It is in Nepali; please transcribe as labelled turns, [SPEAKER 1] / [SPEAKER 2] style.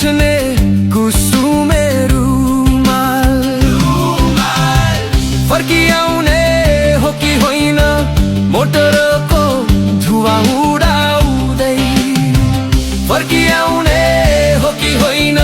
[SPEAKER 1] पुछ्ने कुसुमे रुमाल फर्किआउने हो कि होइन मोटरको धुवा उडाउँदै फर्किआउने हो कि होइन